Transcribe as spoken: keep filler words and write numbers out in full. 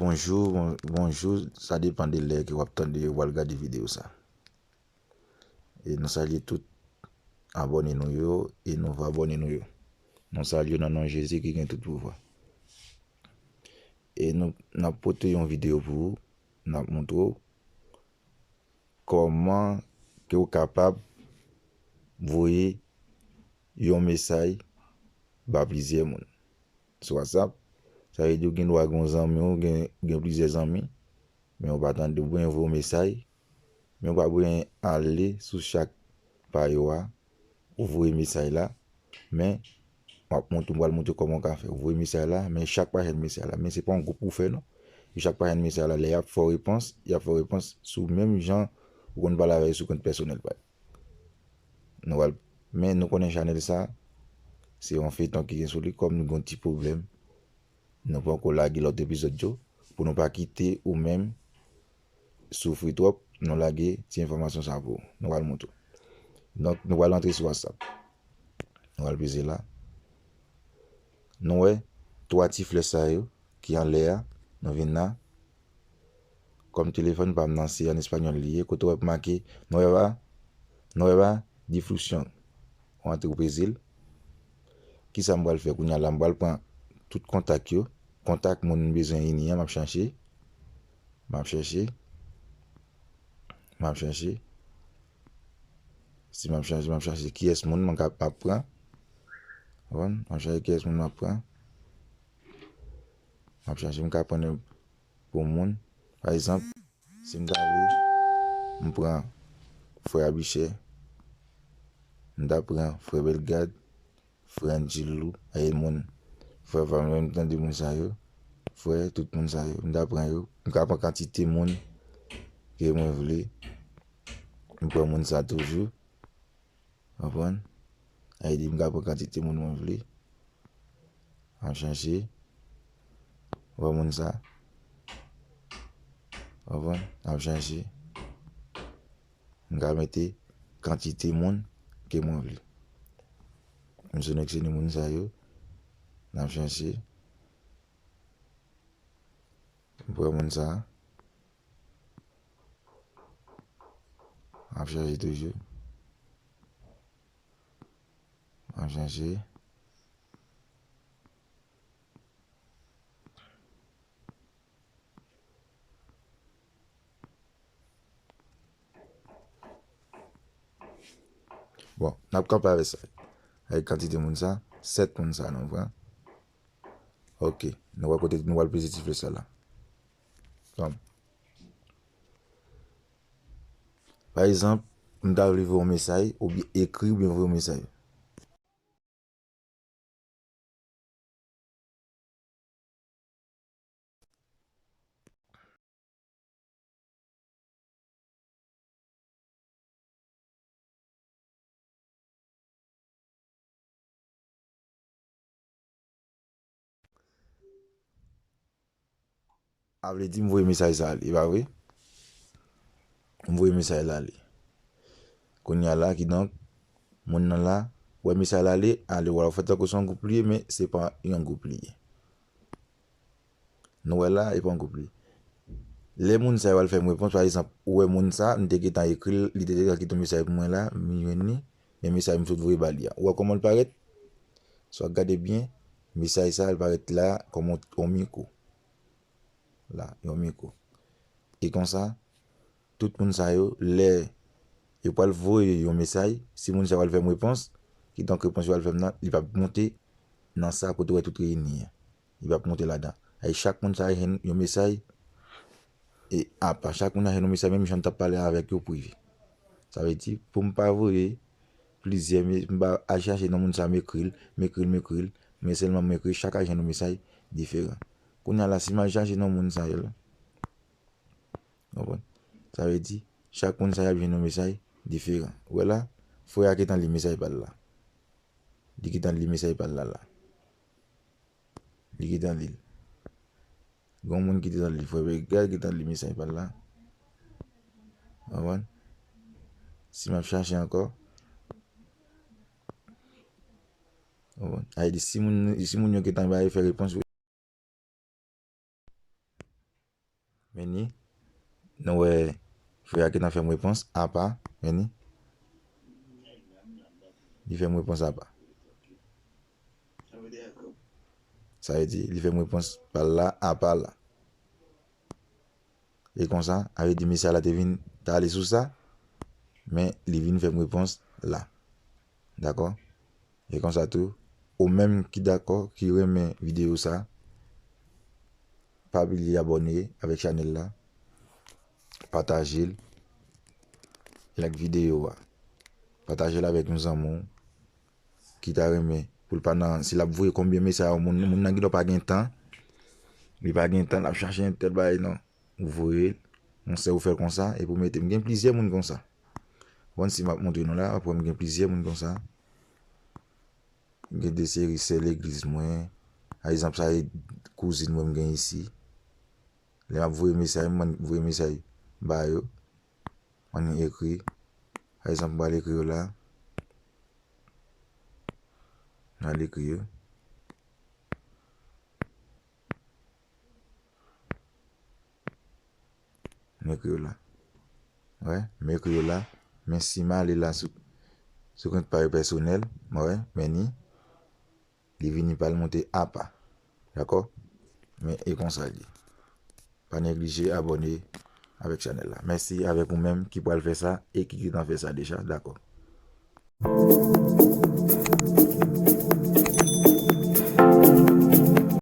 Bonjou, bon, bonjou, sa depann de lè ke w ap tande, w al gade videyo sa. E nou salye tout abòne nou yo e nouvo abòne nou yo. Nou salye w nan non Jezi ki gen tout pouvwa. E nou, n ap pote yon videyo pou ou, n ap montre w kòman ke w kapab voye yon mesaj ba plizyè moun sou WhatsApp. Sa vle di w gen dwa gen yon zanmi w, gen, gen plizyè zanmi, men w pa tande, w bezwen voye yon mesaj, men w pa bezwen ale sou chak pa yo a, ou voye mesaj la, men m ap montre, m pral montre kòman w ka fè. Ou voye mesaj la, men chak pa jwenn mesaj la. Men se pa yon gwoup ou fè non. E chak pa jwenn mesaj la, lè y ap fè w repons, y ap fè w repons sou menm jan ou konn pale avè yo sou kont pèsonèl pa yo. Nou pral, men nou konnen chanèl sa, se yon feyton ki gen sou li, kòm nou gen yon ti pwoblèm, nou poko lage lòt epizòd yo, pou nou pa kite ou menm soufri twòp, nou lage ti enfòmasyon sa pou ou. Nou pral montre w. Donk, nou pral antre sou WhatsApp. Nou pral peze la. Nou wè twa ti flèch sa yo ki anlè a, nou vin la. Kòm telefòn pa m nan, se an espanyòl li ye, kote w wè make, nou wè ba, nou wè ba, difusión. Ou antre ou peze l. Kisa m pral fè kounye a la? M pral pran tout kontak yo, kontak moun m bezwen ini an, m ap chache, m ap chache, m ap chache. Si m ap chache, m ap chache kiyès moun m ka, m ap pran. Konprann? M ap chache kiyès moun m ap pran. M ap chache, m ka pran pou moun. Pa egzanp, si m ta vle, m pran frè Abichè, m ta pran frè Bèlgad, frè Anjilou, e moun, frè Valmè, m tande moun sa yo, frè, tout moun sa yo, m ta pran yo, m ka pran kantite moun ke mwen vle, m pran moun sa toujou, konprann? Sa vle di m ka pran kantite moun mwen vle, m ap chache, pran moun sa, konprann? M ap chache, m ka mete kantite moun ke mwen vle. M seleksyone moun sa yo. N ap chache. M pran moun sa. M ap chache toujou. M ap chache. Bon, n ap kanpe avè sa. Avèk kantite moun sa, sèt moun sa nou pran. Ok, nou wè kote nou pral peze ti flèch sa la. Bon. Pa egzanp, m ta vle voye yon mesaj, oubyen ekri, oubyen voye yon mesaj. A vle di m voye mesaj sa ale, e pa vre? M voye mesaj la ale. Kounye a la, kidonk, moun nan la, wè mesaj la ale, ale, w a fè tankou se yon gwoup li ye, men se pa yon gwoup li ye. Nou wè la, e pa yon gwoup li. Lè moun sa yo al fè m repons, pa egzanp, ou wè moun sa, m te gentan ekri l, li te gentan kite yon mesaj pou mwen la, m jwenn li, men mesaj m sot voye ba li a. Ou wè kòman l parèt? Si w ap gade byen, mesaj sa, l parèt la kòm yon, yon mikwo. La, yon mikwo. E konsa, tout moun sa yo, lè yo pral voye yon mesaj, si moun sa yo al fè m repons, kidonk repons yo al fè m nan, li p ap monte nan sa kote w wè tout reyini an. Li p ap monte ladan. Ay, chak moun sa yo jwenn yon mesaj, e apa, chak moun sa jwenn yon mesaj, menm jan m t ap pale avèk yo prive. Sa vle di, pou m pa voye plizyè, me-, m pa al chache non moun sa, m ekri l, m ekri l, m ekri l, men sèlman m ekri, chak a jwenn yon mesaj diferan. Kounye a la, si m al chache non moun sa yo la, konprann? Sa vle di, chak moun sa y ap jwenn yon mesaj diferan. Ou wè la, frè a gentan li mesaj pa l la. Li gentan li mesaj pa l la, la. Li gentan li l. Gon moun ki gentan li, frè Bèlgad gentan li mesaj pa l la. Konprann? Si m ap chache ankò, konprann? Sa vle di, si moun, si moun yo gentan bay fè repons, Mwen wè frè a gentan fè m repons apa, men ni. Li fè m repons apa. Sa vle di, li fè m repons pa l la, apa la. E konsa, a vle di mesaj la te vin, t ale sou sa, men li vin fè m repons la. Dakò? E konsa tou, ou menm ki dakò, ki renmen videyo sa, pa bliye abòne avèk chanèl la, pataje l, like videyo a. Pataje l avèk yon zanmi w ki ta renmen pou l pa nan, si l ap voye konbyen mesaj a yon moun, moun nan gen dwa pa gen tan, li pa gen tan, l ap chache yon tèl bagay non. Ou voye l, yon sè ou fè l konsa, epi ou mete m. Gen plizyè moun konsa. Bon, si m ap montre nou la, apre m gen plizyè moun konsa. Gen de seri sè legliz mwen. Pa egzanp, sa e kouzin mwen m gen isi. Lè m ap voye mesaj, mwen voye mesaj ba yo. Mwen ekri. Pa egzanp, m pral ekri yo la. M pral ekri yo. M ekri yo la. Wè, m ekri yo la. Men si m ale la sou, sou kont pa yo pèsonèl, wè, men ni, li vini pa l monte apa. Dakò? Men e konsa l ye. Pa neglije abòne avèk chanèl la. Mèsi avèk ou menm ki pral fè sa e ki gentan fè sa deja. Dakò.